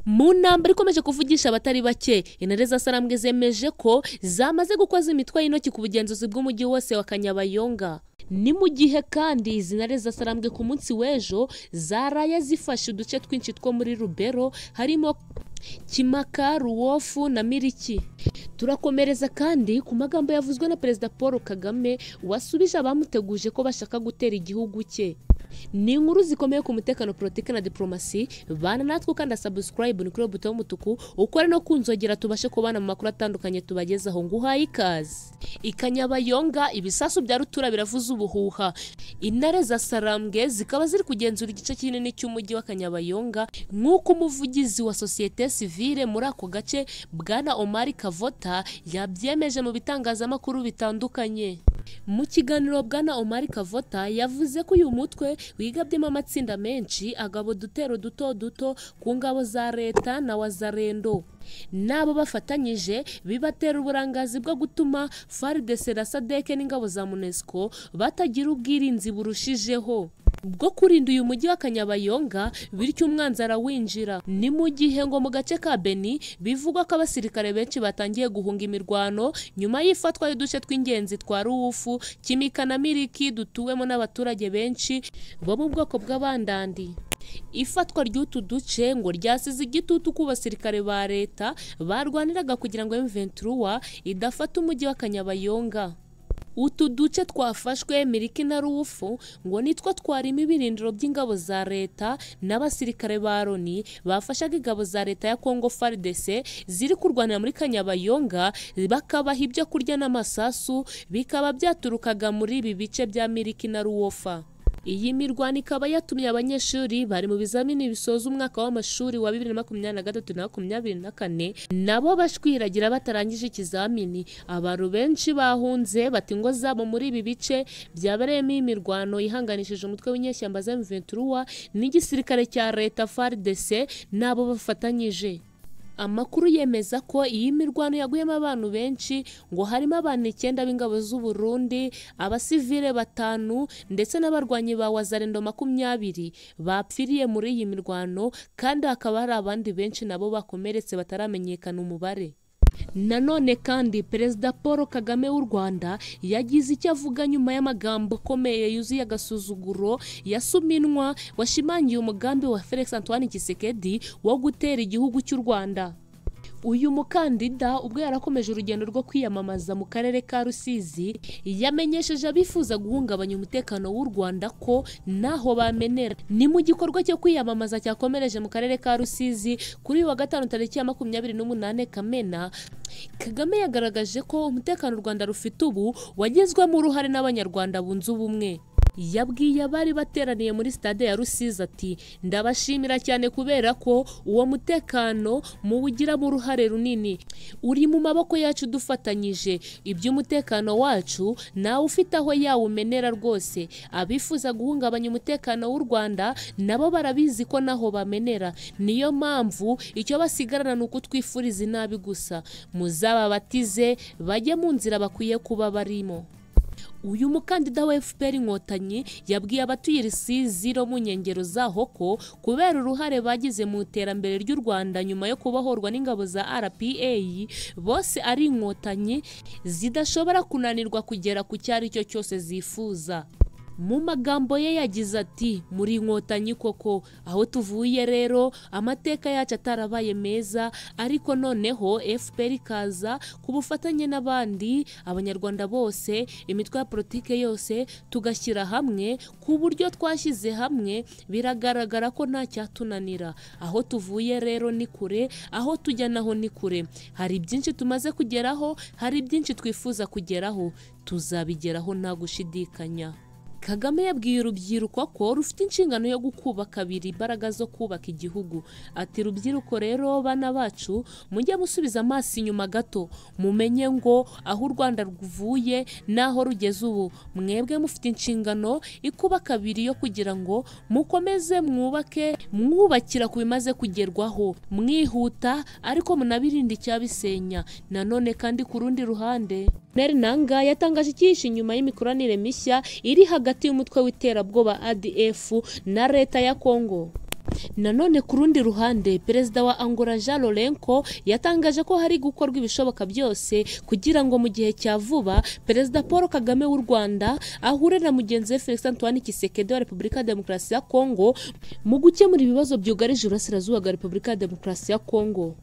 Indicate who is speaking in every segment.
Speaker 1: Mu ntambara ikomeje kuvugisha abatari bake, intare za Sarambwe zemeje ko zamaze gukoza imitwe y'intoki ku bugenzuzi bw'umujyi wose wa Kanyabayonga. Ni mu gihe kandi izi ntare za Sarambwe ku munsi w'ejo zaraye zifashe uduce twinshi two muri Rubero harimo Kimaka, Ruwofu na Miriki. Turakomereza kandi ku magambo yavuzwe na Perezida Paul Kagame wasubije abamuteguje ko bashaka gutera igihugu cye. Ni inkuru zikomeye ku mutekano, politiki na diplomasi. Bana natwe ukanda subscribe ni kuri buto y'umutuku, ukore no kunzogera tubashe kubana mu makuru atandukanye tubagezaho. Nguhaye ikaze. Ikanyabayonga ibisasu bya rutura biravuza ubuhuha. Intare za Sarambwe zikaba ziri kugenzura igice kinini cy'umujyi wa Kanyabayonga, nk'uko umuvugizi wa sosiyete sivile muri ako gace Bwana Omar Kavota yabyemeje mu bitangazamakuru bitandukanye. Mu kiganiro Bwana Omar Kavota yavuze ko uyu mutwe wigabyemo amatsinda menshi agaba udutero duto duto ku ngabo za leta na wazarendo, n'abo bafatanyije bibatera uburangazi bwo gutuma FARDC na SADC n'ingabo za MONUSCO batagira ubwirinzi burushijeho bwo kurinda uyu mujyi wa Kanyabayonga, bityo umwanzi arawinjira. Ni mu gihe ngo mu gace ka Beni bivugwa ko abasirikare benshi batangiye guhunga imirwano nyuma y'ifatwa y'uduce tw'ingenzi twa Ruwufu, Kimika na Miriki dutuwemo n'abaturage benshi bo mu bwoko bw'Abandandi. Ifatwa ry'utu duce ngo ryasize igitutu ku basirikare ba leta barwaniraga kugira ngo M23 idafata umujyi wa Kanyabayonga. Utu duce twafashwe Miriki na Ruwufu ngo nitwo twarimo ibirindiro by'ingabo za leta n'abasirikare ba Loni bafashaga ingabo za leta ya Congo FARDC ziri kurwanira muri Kanyabayonga, bakabaha ibyo kurya n'amasasu bikaba byaturukaga muri ibi bice bya Miriki na Ruwofa. Iyi mirwano ikaba yatumye abanyeshuri bari mu bizamini bisoza umwaka w'amashuri wa 2023 na 2024 nabo bashwiragira batarangije ikizamini. Abantu benshi bahunze bati ingo zabo muri ibi bice byabereyemo imirwano ihanganishije umutwe w'inyeshyamba za M23 n'igisirikare cya leta FARDC nabo bafatanyije. Amakuru yemeza ko iyi mirwano yaguyemo abantu benshi, ngo harimo abantu 9 b'ingabo z'u Burundi, abasivile 5 ndetse n'abarwanyi ba Wazalendo 20 bapfiriye muri iyi mirwano, kandi hakaba hari abandi benshi nabo bakomeretse bataramenyekana umubare. Nanone kandi Perezida Paul Kagame w'u Rwanda yagize icyo avuga nyuma y'amagambo akomeye yuzuye agasuzuguro yasuminwa washimangiye umugambi wa Felix Antoine Tshisekedi wo gutera igihugu cy'u Rwanda. Uyu mukandida ubwo yarakomeje urugendo rwo kwiyamamaza mu karere ka Rusizi, yamenyesheje abifuza guhungabanya umutekano w'u Rwanda ko naho bamenera. Ni mu gikorwa cyo kwiyamamaza cyakomereje mu karere ka Rusizi kuri uyu wa gatanu tariki ya 28 Kamena. Kagame yagaragaje ko umutekano u Rwanda rufite ubu wagizwemo uruhare n'Abanyarwanda bunze ubumwe. Yabwiye abari bateraniye muri stade ya Rusizi ati: "Ndabashimira cyane kubera ko uwo mutekano muwugiramo uruhare runini, uri mu maboko yacu dufatanyije. Iby'umutekano wacu nawe ufite aho yawumenera rwose. Abifuza guhungabanya umutekano w'u Rwanda nabo barabizi ko naho bamenera, niyo mpamvu icyo basigarana ni ukutwifuriza inabi gusa. Muzababatize bajye mu nzira bakwiye kuba barimo." Uyu mukandida wa FPR Inkotanyi yabwiye abatuye Rusizi no mu nkengero zaho ko kubera uruhare bagize mu iterambere ry'u Rwanda nyuma yo kubohorwa n'ingabo za RPA, bose ari inkotanyi zidashobora kunanirwa kugera ku cyari cyo cyose zifuza. Mu magambo ye yagize ati: "Muri inkotanyi koko, aho tuvuye rero amateka yacu atarabaye meza, ariko noneho FPR ikaza ku bufatanye n'abandi abanyarwanda bose, imitwe ya politike yose tugashyira hamwe, ku buryo twashyize hamwe biragaragara ko nta cyatunanira. Aho tuvuye rero ni kure, aho tujya naho ni kure. Hari byinshi tumaze kugeraho, hari byinshi twifuza kugeraho, tuzabigeraho nta gushidikanya." Kagame yabwiye urubyiruko ko rufite inshingano yo gukuba kabiri imbaraga zo kubaka igihugu. Ati: "Rubyiruko rero bana bacu, mujye musubiza amaso inyuma gato, mumenye ngo aho u Rwanda ruvuye naho rugeze ubu. Mwebwe mufite inshingano ikuba kabiri yo kugira ngo mukomeze mwubake, mwubakira ku bimaze kugerwaho, mwihuta ariko munabirinde icyabisenya. Nanone kandi ku rundi ruhande Corneille Nangaa yatangaje icyihishe inyuma y'imikoranire mishya iri hagati y'umutwe w'iterabwoba ADF na leta ya Congo. Nanone ku rundi ruhande, Perezida wa Angola João Lourenço yatangaje ko hari gukorwa ibishoboka byose kugira ngo mu gihe cya vuba Perezida Paul Kagame w'u Rwanda ahure na mugenzi we Felix Antoine Tshisekedi wa Repubulika ya Demokarasi ya Congo mu gukemura ibibazo byugarije Uburasirazuba bwa Repubulika ya Demokarasi ya Congo.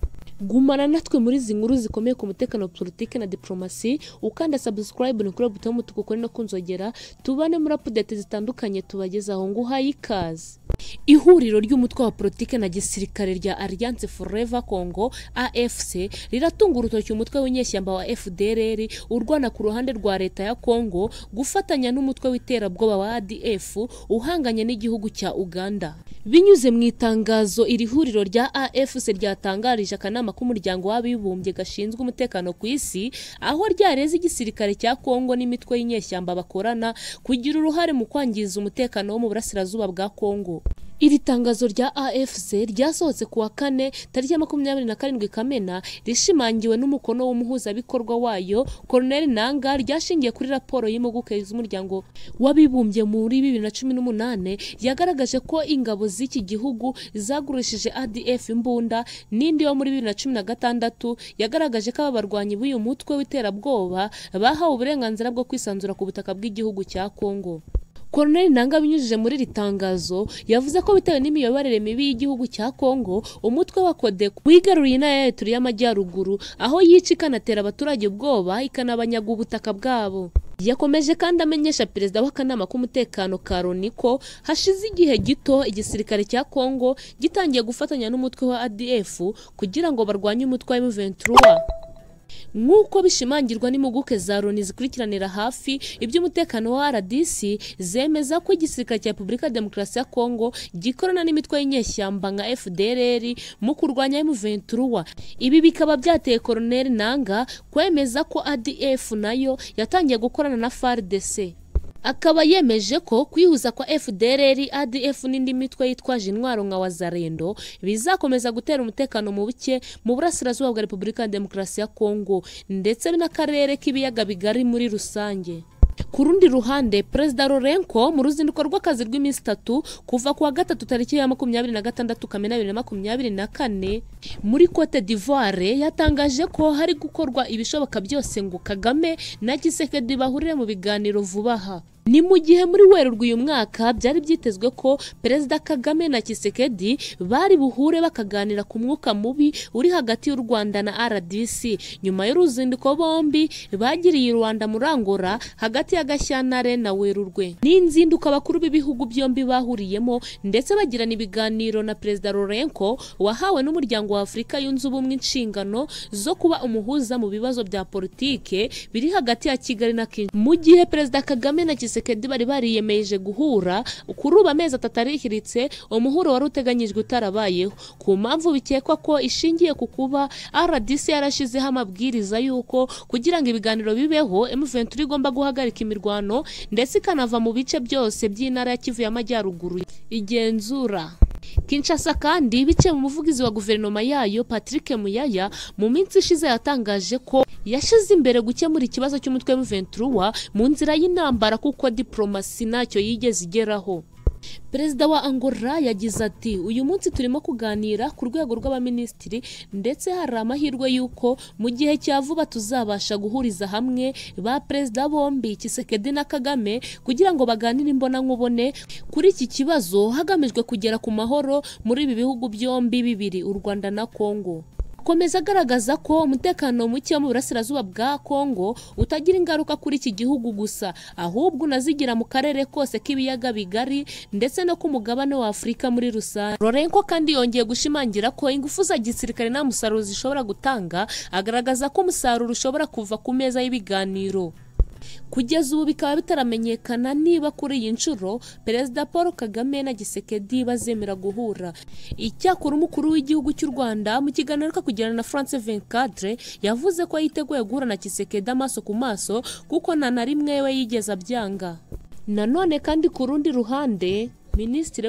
Speaker 1: Gumana natwe muri izi nkuru zikomeye ku mutekano, politiki na diplomasi, ukanda subscribe ni kuri buto y'umutuku kuri no kunzogera, tubane muri update zitandukanye tubagezaho. Nguhaye ikaze. Ihuriro ry'umutwe wa politiki na gisirikare rya Alliance Forever Congo AFC riratunga urutoki umutwe w'inyeshyamba wa FDLR urwana ku ruhande rwa leta ya Congo gufatanya n'umutwe w'iterabwoba wa ADF uhanganye n'igihugu cya Uganda. Binyuze mu itangazo iri huriro rya AFC ryatangarije akanama k'umuryango w'abibumbye gashinzwe umutekano ku isi, aho ryareze igisirikare cya Congo n'imitwe y'inyeshyamba bakorana kugira uruhare mu kwangiza umutekano wo mu burasirazuba bwa Congo. Iri tangazo rya AFC ryasohotse kuwa kane tariki ya 27 Kamena, rishimangiwe n'umukono w'umuhuzabikorwa wayo Corneille Nangaa, ryashingiye kuri raporo y'impuguke z'umuryango w'abibumbye muri 2018 yagaragaje ko ingabo z'iki gihugu zagurishije ADF imbunda, n'indi yo muri 2016 yagaragaje ko aba barwanyi b'uyu mutwe w'iterabwoba bahawe uburenganzira bwo kwisanzura ku butaka bw'igihugu cya Congo. Corneille Nangaa binyujije muri iri tangazo yavuze ko bitewe n'imiyoborere mibi y'igihugu cya Congo, umutwe wa Codeco wigaruriye intara ya Ituri y'Amajyaruguru, aho yica ikanatera abaturage ubwoba ikanabanyaga ubutaka bwabo. Yakomeje kandi amenyesha perezida w'akanama k'umutekano ka Loni ko hashize igihe gito igisirikare cya Congo gitangiye gufatanya n'umutwe wa ADF kugira ngo barwanye umutwe wa M23. Nk'uko bishimangirwa n'impuguke za Loni zikurikiranira hafi iby'umutekano wa RDC, zemeza ko igisirikare cya Repubulika ya Demokarasi ya Congo gikorana n'imitwe y'inyeshyamba nka FDLR mu kurwanya M23. Ibi bikaba byateye Corneille Nangaa kwemeza ko ADF nayo yatangiye gukorana na FARDC. Akaba yemeje ko kwihuza kwa FDLR, ADF n'indi mitwe yitwaje intwaro nka Wazalendo bizakomeza gutera umutekano muke mu burasirazuba bwa Repubulika ya Demokarasi ya Congo ndetse n'akarere k'ibiyaga bigari muri rusange. Ku rundi ruhande, Perezida Lourenço mu ruzinduko rw'akazi rw'iminsi 3 kuva kuwa gatatu tariki ya 26 Kamena 2024 muri Cote d'Ivoire yatangaje ko hari gukorwa ibishoboka byose ngo Kagame na Tshisekedi bahurire mu biganiro vuba aha. Ni mu gihe muri Werurwe uyu mwaka byari byitezwe ko Perezida Kagame na Tshisekedi bari buhure bakaganira ku mwuka mubi uri hagati y'u Rwanda na RDC nyuma y'uruzinduko bombi bagiriye i Rwanda muri Angola hagati ya Gashyantare na Werurwe. Ni inzinduko abakuru b'ibihugu byombi bahuriyemo ndetse bagirana ibiganiro na Perezida Lourenço wahawe n'umuryango wa Afurika yunze ubumwe inshingano zo kuba umuhuza mu bibazo bya politike biri hagati ya Kigali na Kinshasa. Mu gihe Perezida Kagame na Tshisekedi bari bariyemeje guhura, kuri ubu amezi 3 arihiritse umuhuro wari uteganyijwe utarabayeho, ku mpamvu bikekwa ko ishingiye ku kuba RDC yarashizeho amabwiriza y'uko kugira ngo ibiganiro bibeho M23 igomba guhagarika imirwano ndetse ikanava mu bice byose by'intara ya Kivu y'Amajyaruguru igenzura. Kinshasa kandi biciye mu muvugizi wa guverinoma yayo Patrick Muyaya mu minsi ishize yatangaje ko yashize imbere gukemura ikibazo cy'umutwe M23 mu nzira y'intambara kuko diplomasi ntacyo yigeze igeraho. Perezida wa Angola yagize ati uyu munsi turimo kuganira ku rwego rw'abaminisitiri ndetse hari amahirwe y'uko mu gihe cya vuba tuzabasha guhuriza hamwe ba perezida bombi Tshisekedi na Kagame kugira ngo baganire imbonankubone kuri iki kibazo hagamijwe kugera ku mahoro muri ibi bihugu byombi bibiri, u Rwanda na Congo. Akomeza agaragaza ko umutekano muke mu burasirazuba bwa Congo utagira ingaruka kuri iki gihugu gusa, ahubwo unazigira mu karere kose k'ibiyaga bigari ndetse no ku mugabane wa Afurika muri rusange. Lourenço kandi yongeye gushimangira ko ingufu za gisirikare nta musaruro zishobora gutanga, agaragaza ko umusaruro ushobora kuva ku meza y'ibiganiro. Kugeza ubu bikaba bitaramenyekana niba kuri iyi nshuro Perezida Paul Kagame na Tshisekedi bazemera guhura. Icyakora umukuru w'igihugu cy'u Rwanda mu kiganiro aheruka kugirana na France 24 yavuze ko yiteguye guhura na Tshisekedi amaso ku maso kuko nta na rimwe we yigeze abyanga. Nanone kandi ku rundi ruhande, Minisitiri